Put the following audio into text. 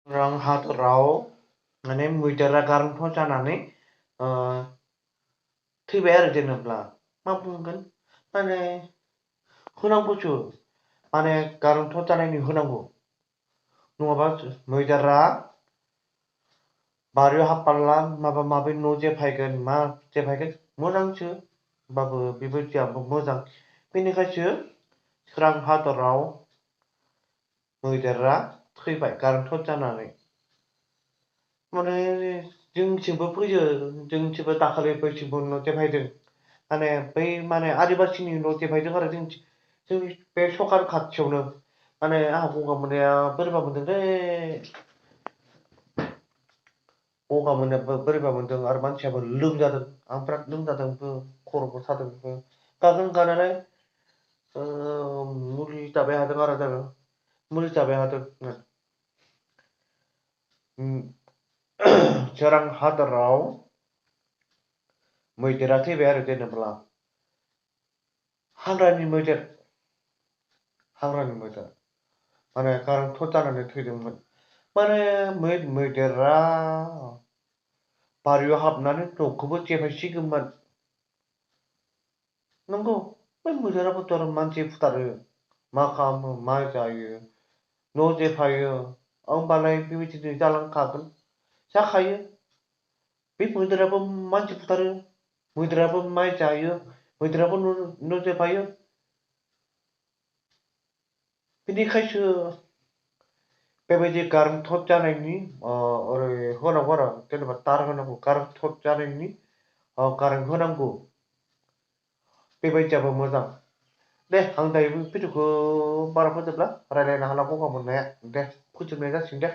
रां हादराव माने मैदेरा गारांथ' जानानै थैबाय आरो जेनेब्ला मा बुंगोन माने होनांगौसो माने गारांथ' जानायनि होनांगौ नङाबा मैदेरा बारियाव हाबपाल्ला माबा माबि न' जेफायगोन मा जेफायगोन मोजांसो होमबाबो बेबायदियाबो मोजां बेनिखायसो सोरां हादराव मैदेरा थैबाय गारांथ' जानानै माने जोंथिंबो फैयो जोंथिंबो दाखालि बैथिंबो न' सेफायदों माने बै माने आदिबासिनि न' सेफायदों आरो जोंनि बे सखार खाथियावनो माने आंहा गगा मोननाया बोरैबा मोनदोंलै गगा मोननाया बोरैबा मोनदों आरो मानसियाबो लोमजादों आं बिराद लोमजादोंबो खर'बो सादोंबो गागोन गानानै मुलि जाबाय थादों आरो जोङो मुलि जाबाय थादों सोरां हादराव मैदेरा थैबाय आरो जेनेब्ला हाग्रानि मैदेर माने गारांथ' जानानै थैदोंमोन माने मैदेरा बारियाव हाबनानै न'खौबो जेफायसिगौमोन नंगौ बै मैदेराबोथ' आरो मानसि फुथारो मा खालामो मा जायो न' जेफायो होमबालाय बेबायदिनो जालांखागोन जाखायो बे मैदेराबो मानसि फुथारो मैदेराबो माइ जायो मैदेराबो न' जेफायो बेनिखायसो बेबायदि गारांथट जानायनि ओरै होनांगौ आरो जेनेबा तार होनांगौ गारांथट जानायनि कारेन्ट होनांगौ बेबायदियाबो मोजां दे आं दायो भिडिअखौ बारा फोजोबला रायज्लायनो हाला गगा मोननाया दे फोजोबनाय जासिगोन दे